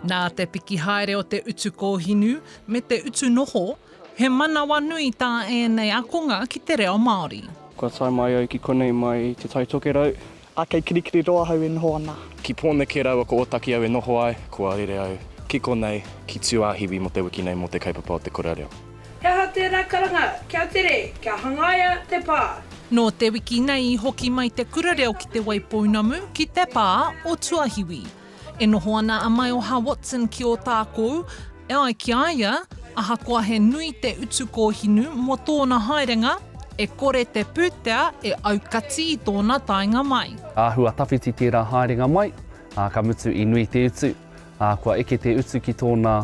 Nā te piki haere o te utu kōhinu me te utu noho, he manawanui tā ēnei akonga ki te reo Māori. Kua tae mai au ki konei mai i Te Tai Tokerau. A kei Kirikiriroa ahau e noho ana. Ki Pōneke raua ko Ōtaki au e noho ai, kua rere au ki konei, ki Tūāhiwi mō te wiki nei mō te kaupapa o te kura reo. He aha tērā karanga? Kia tere, kia hangaia te pā! Nō te wiki nei i hoki mai te kura reo ki Te Waipounamu, ki te pā o Tuahiwi. E noho ana a Maioha Watson ki Ōtākou, e ai ki a ia, ahakoa he nui te utu kōhinu mō tōna haerenga, e kore te pūtea e aukati i tōna taenga mai. Āhua tawhiti tērā haerenga mai, ā, ka mutu i nui te utu, ā, kua eke te utu ki tōna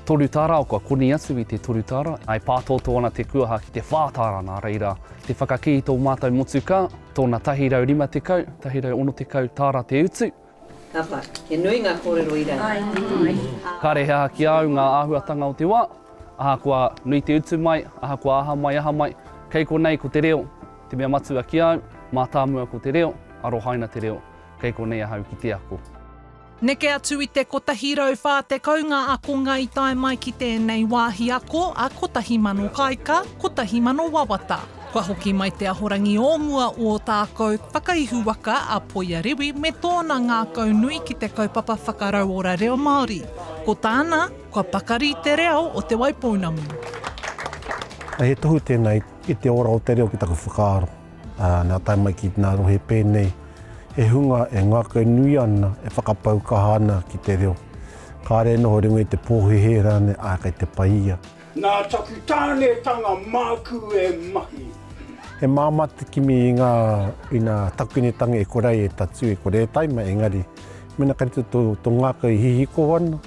toru tāra, kua koni atu i te toru tāra. E pātōtō ana te kuaha ki te whā tāra, nā reira, te whakakī i tō mātou motukā, tōna 150, 160 tāra te utu. Ka pai. He nui ngā kōrero i reira. Kāre he aha ki a au ngā āhuatanga o te wā, ahakoa nui te utu mai, ahakoa aha mai, aha mai, kei konei ko te reo te mea matua ki a au, mātāmua ko te reo, arohaina te reo, kei konei ahau ki te ako. Neke atu i te 140 ngā akonga i tae mai ki tēnei wāhi ako a Kotahi Mano Kāika, Kotahi Mano Wawata. Kua hoki mai te ahorangi o mua o Ōtākou Whakaihu Waka a Poia Rewi me tōna ngākau nui ki te kaupapa whakarauora reo Māori. Ko tāna, kua pakari te reo o Te Waipounamu. He tohu tēnā i te ora o te reo ki taku whakaaro. Nā tae mai ki nā rohe pēnei, he hunga e ngākau nui ana, e whakapau kaha ana ki te reo. Kāre e noho i runga i te pōhēhē rānei, ā, kei te pai ia. Nā taku tānetanga māku e mahi. He māmā te kimi i ngā, i ngā takunetanga e kore ai e tatū, e kore e tae mai, engari mēnā ka rite tō, tō ngākau e hihiko ana,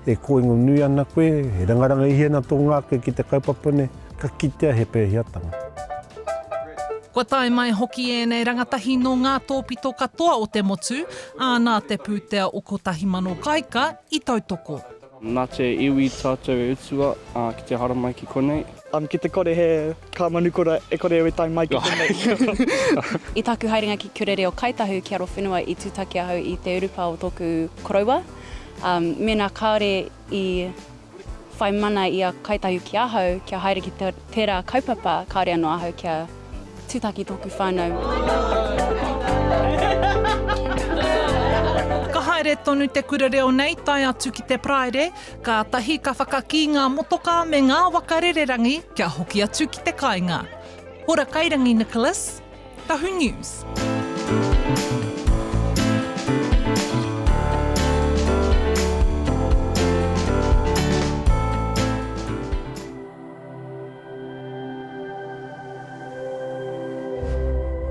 e kōingo nui ana koe, e rangaranga ihi ana tō ngākau ki te kaupapa nei, ka kitea he pēheatanga. Kua tae mai hoki ēnei rangatahi nō ngā tōpito katoa o te motu, ā, nā te pūtea o 1000 Kāika i tautoko. Nā te iwi tātou e utua ki te haramai ki konei. Ki te kore he kā manukura e kore au e tae mai ki konei. I taku haerenga ki Kura Reo Kāi Tahu ki Arowhenua i tūtaki ahau i te urupā o tōku koroua. Mēnā kāore i whai mana i a Kāi Tahu ki ahau kia haere ki tērā kaupapa kāore anō ahau kia Tūtaki tōku whānau. Ka haere tonu te kura reo nei tae atu ki te Paraire, kātahi ka whakakī ngā motokā me ngā waka rererangi kia hoki atu ki te kāinga. Hora Kairangi Nicholas, Tahu News.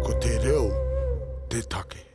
Ko te reo te take.